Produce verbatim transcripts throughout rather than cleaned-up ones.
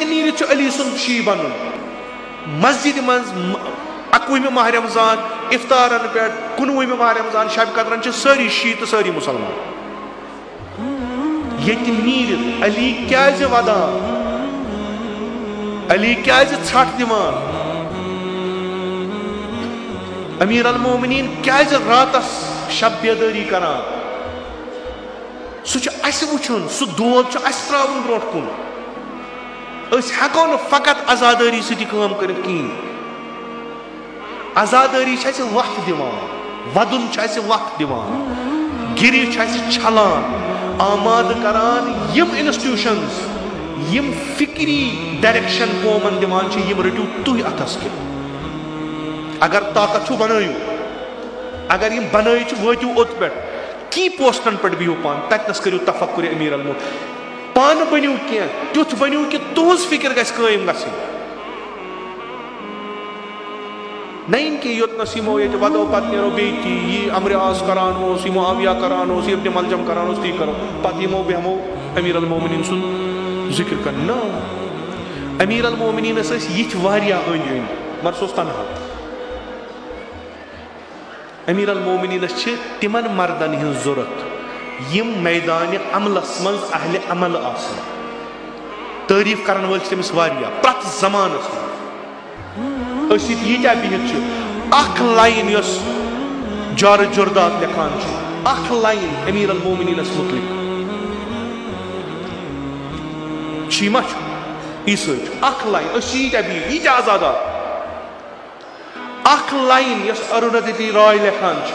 نیٖرِتھ چھُ علی سُنٛد شیعہ بنُن۔ مسجدِ منٛز م-، اَکوُہمہِ ماہ رمضان افطارن پٮ۪ٹھ، کُنوُہمہِ ماہ رمضان شب قدرن چھِ سٲری شیعہ تہٕ سٲری مسلمان۔ ییٚتہِ نیٖرِتھ علی کیازِ ودان؟ علی کیازِ ژھٹھ دِوان؟ امیر المومنین کیازِ راتس شب بیدٲری کران؟ سُہ چھُ اَسہِ وٕچھُن، سُہ دود چھُ اَسہِ ترٛاوُن برونٛٹھ کُن۔ أسۍ ہٮ۪کو نہٕ فقط عزادٲری سۭتۍ یہِ کٲم کٔرِتھ کِہیٖنۍ۔ عزادٲری چھِ اَسہِ وَتھ دِوان، وَدُن چھُ اَسہِ وَتھ دِوان، گِرِ چھُ اَسہِ چھَلان، آمادٕ کَران یِم institutions، یِم فِکری direction قومَن دِوان چھِ، یِم رٔٹِو تُہۍ اَتھَس کیٚتھ۔ اگر طاقت چھُو، بَنٲیِو۔ اگر یِم بَنٲیِتھ چھِ، وٲتِو اوٚت پٮ۪ٹھ۔ کی پوسٹن پٮ۪ٹھ بِہِو پانہٕ، تَتِنَس کٔرِو تفکر امیر المو-، پانہٕ بٔنِو کینٛہہ، تیُتھ بٔنِو کہِ تُہٕنٛز فِکر گژھِ قٲیِم گژھٕنۍ۔ نہ یِم کینٛہہ یوٚتنَس یِمو ییٚتہِ وَدو پَتہٕ نیرو بیٚیہِ تی، یہِ امر عاص کران اوس، یہِ معاویہ کران اوس، یہِ ابن ملجم کران اوس، تی کرو، پَتہٕ یِمو بیٚہمو امیر المومنین سُنٛد ذِکر کرنہِ۔ نہ، امیر المومنینس ٲسۍ یِتھۍ واریاہ أنٛدۍ أنٛدۍ، مگر سُہ اوس تنہا۔ امیر المومنینس چھِ تِمن مردن ہٕنٛز ضرورت، یِم میدانِ عملس منٛز اہلِ عمل آسن۔ تعریف کرن وٲلۍ چھِ تٔمِس واریاہ، پرٛٮ۪تھ زمانس منٛز۔ أسۍ ییٚتہِ ییٖتیٛاہ بِہِتھ چھِ، اکھ line یۄس جارِ جردات لیکھان چھِ، اکھ line امیر المومنینس متعلق چھِ، یہِ ما چھُ؟ یہِ سۭتۍ چھُ اکھ line، أسۍ چھِ ییٖتیٛاہ بِہِتھ، ییٖتیٛاہ عزادار۔ اکھ line یۄس ارونادتی رائے لیکھان چھِ،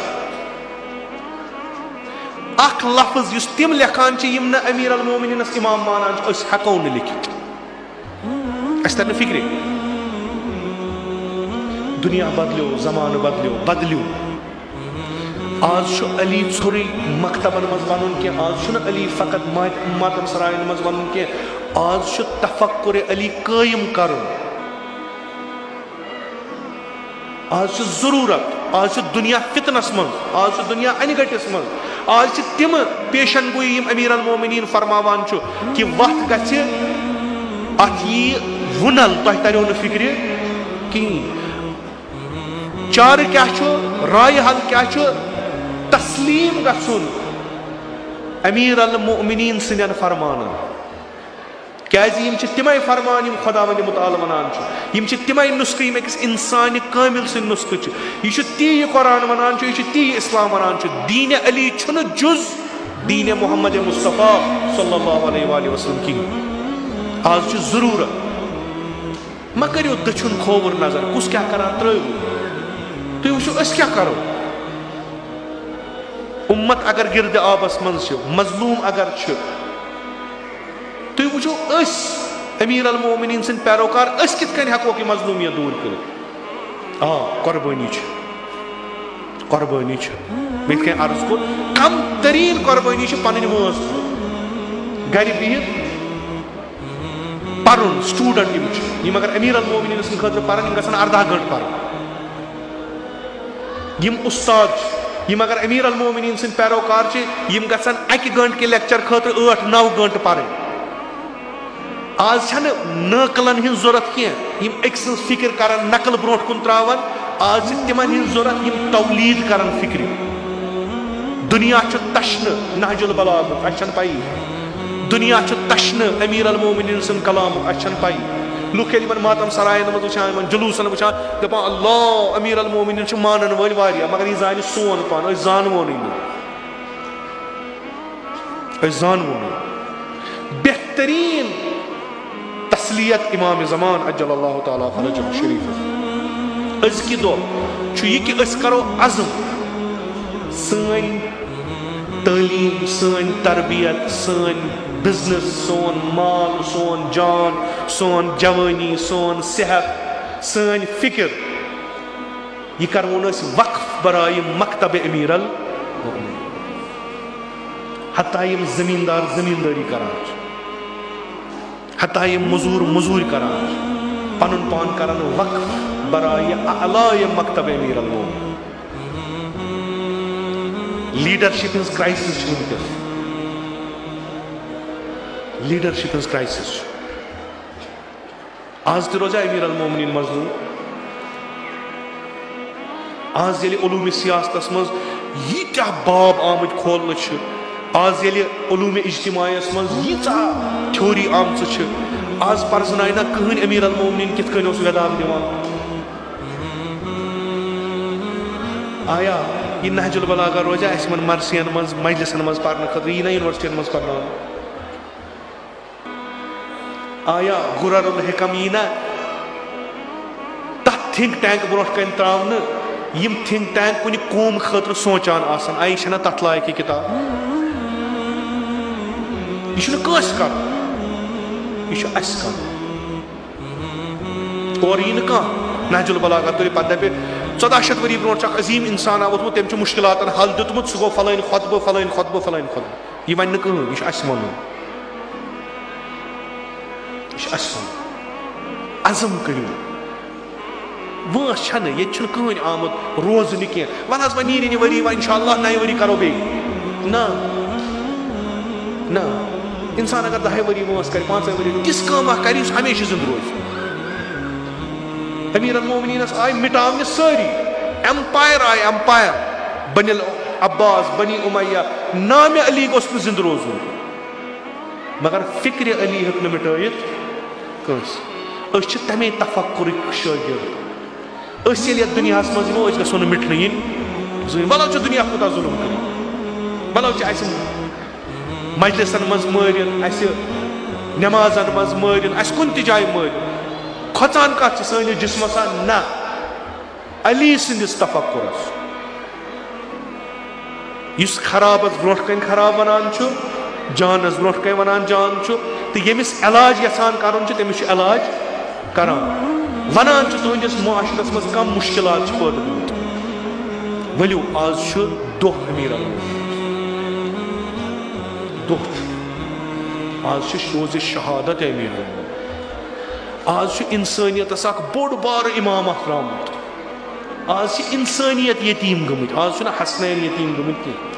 اکھ لفظ یُس تِم لیکھان چھِ، یِم نہٕ امیر المومنینس امام مانان چھِ، أسۍ ہٮ۪کو نہٕ لیکھِتھ۔ اَسہِ تَرِ نہٕ فِکرِ۔ دُنیا بدلیو، زمانہٕ بدلیو، بدلیو۔ آز چھُ علی ژھوٚرُے مکتبن منٛز وَنُن کینٛہہ، آز چھُنہٕ علی فقط مات-، ماتم سرایَن منٛز وَنُن کینٛہہ، آز چھُ تفکر علی قٲیِم کرُن۔ آز چھِ ضروٗرت، آز چھُ دُنیا فتنس منٛز، آز چھُ دُنیا انہِ گٔٹِس منٛز، آز چھِ تِم پیشن گویی یِم امیر المومنین فرماوان چھُ کہِ وَتھ گژھِ، اَتھ یی وُنل، تۄہہِ تَریو نہٕ فِکرِ کِہیٖنۍ۔ چارٕ کیٛاہ چھُ، رایہِ حل کیٛاہ چھُ؟ تسلیٖم گژھُن امیر المومنین سٕنٛدٮ۪ن فرمانن۔ کیٛازِ یِم چھِ تِمے فرمان یِم خۄداوندِ مُتعال وَنان چھُ۔ یِم چھِ تِمے نُسخہٕ یِم أکِس اِنسانِ کٲمِل سٕنٛدۍ نُسخہٕ چھِ۔ یہِ چھُ تی یہِ قرآن وَنان چھُ، یہِ چھُ تی یہِ اِسلام وَنان چھُ۔ دیٖنِ علی چھُنہٕ جُز دیٖنِ محمد مصطفیٰ صلی اللہ علیہ وآلہ وسلم کِہیٖنۍ۔ آز چھِ ضروٗرت۔ مہ کٔرِو دٔچھُن کھووُر نظر، کُس کیٛاہ کران ترٛٲوِو۔ تُہۍ وٕچھِو أسۍ کیٛاہ کرو۔ اُمت اگر گِردِ آبس منٛز چھِ، مظلوٗم اگر چھِ، تُہۍ وٕچھِو أسۍ امیر المومنین سٕنٛدۍ پیروکار، أسۍ کِتھ کٔنۍ ہٮ۪کوکھ یہِ مظلوٗمیت دوٗر کٔرِتھ؟ آ، قۄربٲنی چھِ، قۄربٲنی چھِ۔ مےٚ یِتھ کٔنۍ عرض کوٚر، کم تریٖن قۄربٲنی چھِ پنٕنۍ وٲنٛس تُلٕنۍ۔ گرِ بِہِتھ پرُن، student یِم چھِ، یِم اگر امیر المومنین سٕنٛدِ خٲطرٕ پرن، یِم گژھن ارداہ گٲنٛٹہٕ پرُن۔ یِم اُستاد چھِ، یِم اگر امیر المومنین سٕنٛدۍ پیروکار چھِ، یِم گژھن اکہِ گٲنٛٹہٕ کہِ lecture خٲطرٕ ٲٹھ نو گٲنٛٹہٕ پرٕنۍ۔ آز چھنہٕ نٲقلن ہٕنٛز ضروٗرت کینٛہہ، یِم أکۍ سٕنٛز فِکر کرن، نقل برونٛٹھ کُن تراون۔ آز چھِ تِمن ہٕنٛز ضروٗرت، یِم تولید کرن فِکرِ۔ دُنیا چھُ تشنہٕ نہج البلاغُک، اَسہِ چھَنہٕ پَیی۔ دُنیا چھُ تشنہٕ امیر المومنین سُنٛد کلامُک، اَسہِ چھَنہٕ پَیی۔ لُکھ ییٚلہِ یِمن ماتم سرایَن منٛز وٕچھان، یِمن جلوٗسن وٕچھان، دَپان، اللہ، امیر المومنین چھُ مانن وٲلۍ واریاہ، مگر یہِ زانہِ سون پان، أسۍ زانوو نہٕ یہِ۔ أسۍ زانوو نہٕ۔ بہترین تسلیت امام زمان عجل اللہ تعالیٰ فرجہ شریف۔ أزکہِ دۄہ چھُ یہِ کہِ أسۍ کرو عزم، سٲنۍ تعلیٖم، سٲنۍ تربیت، سٲنۍ business، سون مال، سون جان، سون جوٲنی، سون صحت، سٲنۍ فکر، یہِ کرون أسۍ وقف برائے مکتب امیر المؤمنین۔ حتیٰ یِم زمیٖندار زمیٖندٲری کران چھِ، حتیٰ یِم مٔزوٗر مٔزوٗرۍ کران چھِ، پنُن پان کرن وقف برائے اعلائے مکتب امیر المؤمنین۔ Leadership ہٕنٛز crisis چھِ وٕنکیٚس۔ Leadership ہٕنٛز crisis چھِ۔ آز تہِ روزیا امیر المومنین مظلوم؟ آز ییٚلہِ علوم سیاستس منٛز ییٖتیٛاہ باب آمٕتۍ کھولنہٕ چھِ، آز ییٚلہِ علوم اجتماعیس منٛز ییٖژاہ تھیوری آمژٕ چھِ، آز پرزنایہِ نہ کٕہٕنۍ امیر المومنین کِتھ کٔنۍ اوس وٮ۪داکھ دِوان۔ آیا یہِ نہج البلاغہ روزیا اَسہِ یِمن مرثین منٛز، مجلسن منٛز پرنہٕ خٲطرٕ، یی نہ یونیورسٹین منٛز پرناونہٕ؟ آیا غرر الحکم یی نہ تتھ تھنک ٹینک برونٛٹھ کنہِ تراونہٕ، یِم تھنک ٹینک کُنہِ قوم خٲطرٕ سونچان آسن؟ آ، یہِ چھنہ تتھ لایق یہِ کتاب؟ یہِ چھُنہٕ کٲنٛسہِ کرُن، یہِ چھُ اسہِ کرُن۔ اورٕ یی نہٕ کانٛہہ۔ نہج البلاغہ تُلہِ پتہٕ دپہِ، ژۄداہ شیٚتھ ؤری برونٛٹھ چھُ اکھ عظیٖم انسان آو ووتمُت، تٔمۍ چھُ مشکلاتن حل دیُتمُت، سُہ گوٚو فلٲنۍ خطبہٕ، فلٲنۍ خطبہٕ، فلٲنۍ خطبہٕ۔ یہِ ونہِ نہٕ کٕہٕنۍ، یہِ چھُ اسہِ ونُن۔ یہِ چھُ اسہِ ونُن۔ عزم کٔرِو۔ وٲنٛس چھنہٕ، ییٚتہِ چھُنہٕ کٕہٕنۍ آمُت روزنہِ کینٛہہ۔ وَلہٕ حظ، وۄنۍ نیرِ نہٕ ؤری، وۄنۍ انشاءاللہ نَیہِ ؤری کرو بیٚیہِ۔ نہ، نہ۔ انسان اگر دَہے ؤری وٲنٛس کرِ، پانٛژے ؤری، تِژھ کٲم اکھ کرِ، یُس ہمیشہِ زِندٕ روزِ۔ امیر المومنینس آیہِ مٹاونہِ سٲری، ایمپائر آیہِ، ایمپائر۔ بنی العباس، بنی امیہ، نام علی گوٚژھ نہٕ زِندٕ روزُن۔ مگر فکرِ علی ہیوٚک نہٕ مٹٲیِتھ کٲنٛسہِ۔ أسۍ چھِ تمے تفکرٕکۍ شٲگرد۔ أسۍ ییٚلہِ یتھ دُنیاہس منٛز یِمو، أسۍ گژھو نہٕ مِٹنہٕ یِنۍ زٕہٕنۍ۔ بلو چھُ دُنیا کوٗتاہ ظُلُم کٔرِتھ، بلو چھِ اَسہِ مجلسن منٛز مٲرِتھ، اَسہِ نمازن منٛز مٲرِتھ، اَسہِ کُنہِ تہِ جایہِ مٲرِتھ۔ کھۄژان کتھ چھِ سٲنِس جسمس؟ نہ، علی سٕنٛدِس تفکرس، یُس خرابس برونٛٹھ کنہِ خراب ونان چھُ، جانس برونٛٹھ کنہِ ونان جان چھُ، تہٕ ییٚمِس علاج یژھان کرُن چھُ، تٔمِس چھُ علاج کران۔ ونان چھُ، تُہنٛدِس معاشرس منٛز کم مشکلات چھِ پٲدٕ گٔمٕتۍ۔ ؤلِو، آز چھُ دۄہ امیر المومنین، دۄہ چھُ۔ آز چھُ روزِ شہادت امیر المومنین۔ آز چھُ انسٲنیتس اکھ بوٚڑ بارٕ امام اکھ درامُت۔ آز چھِ انسٲنیت یتیٖم گٔمٕتۍ، آز چھُنہٕ حسنین یتیٖم گٔمٕتۍ کینٛہہ۔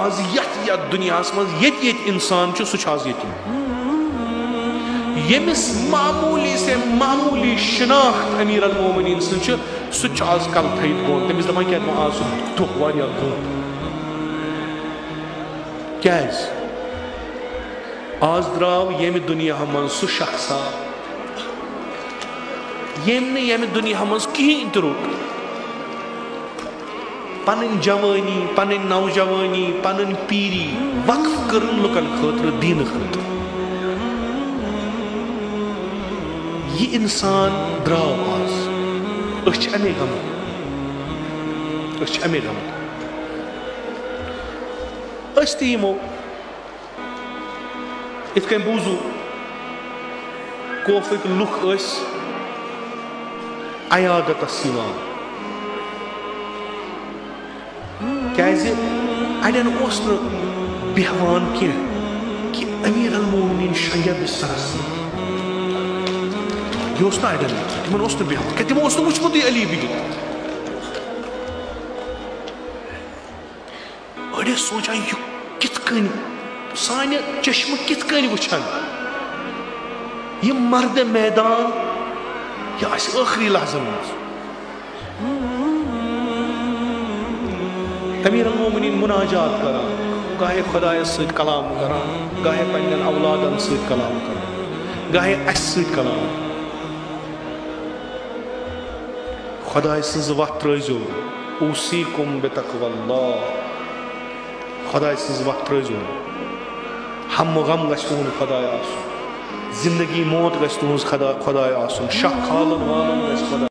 آز یتھ یتھ دُنیاہس منٛز ییٚتہِ ییٚتہِ انسان چھُ، سُہ چھُ آز یتیٖم۔ ییٚمِس معموٗلی سے معموٗلی شناخت امیر المومنین سٕنٛز چھِ، سُہ تہِ چھُ آز کلہٕ تھٲیِتھ گوٚمُت۔ تٔمِس دپان، کیٛاہ دپان، آز چھُ دۄہ واریاہ گوٚمُت۔ کیٛازِ؟ آز درٛاو ییٚمہِ دُنیا منٛز سُہ شخصا، ییٚمۍ نہٕ ییٚمہِ دُنیا منٛز کِہیٖنۍ تہِ روٚٹ۔ پنٕنۍ جوٲنی، پنٕنۍ نوجوٲنی، پنٕنۍ پیٖری وقف کٔرٕن لُکن خٲطرٕ، دیٖنہٕ خٲطرٕ۔ یہِ اِنسان درٛاو آز۔ أسۍ چھِ اَمے غمہٕ۔ أسۍ چھِ اَمے غمہٕ۔ أسۍ تہِ یِمو۔ یِتھ کٔنۍ بوٗزُو، کوفٕکۍ لُکھ ٲسۍ عیادتس یِوان، کیازِ اَڑٮ۪ن اوس نہٕ بیہوان کینٛہہ کہِ امیر المومنین شۄنگہِ بسترس سۭتۍ۔ یہِ اوس نہٕ اَڑٮ۪ن، تِمن اوس نہٕ بیہوان کینٛہہ، تِمو اوس نہٕ وٕچھمُتٕے علی بِہِتھ۔ أڑۍ ٲسۍ سونٛچان، یہِ کِتھ کٔنۍ، سانہِ چشمہٕ کِتھ کٔنۍ وٕچھن یہِ مردِ میدان، یہِ آسہِ ٲخری لحظن منٛز۔ امیر المومنین مناجات کران، گاہے خۄدایس سۭتۍ کلام کران، گاہے پننٮ۪ن اولادن سۭتۍ کلام کران، گاہے اسہِ سۭتۍ کلام۔ خۄداے سٕنٛز وَتھ ترٛٲوزیو۔ اوصیکم بتقوی اللہ۔ خۄداے سٕنٛز وَتھ ترٛٲوزیو۔ ہم و غم گژھِ تُہُنٛد خۄداے آسُن۔ زندگی موت گژھِ تُہٕنٛز خدا، خۄداے آسُن۔ شاہ کھالُن والُن گژھِ خۄداے۔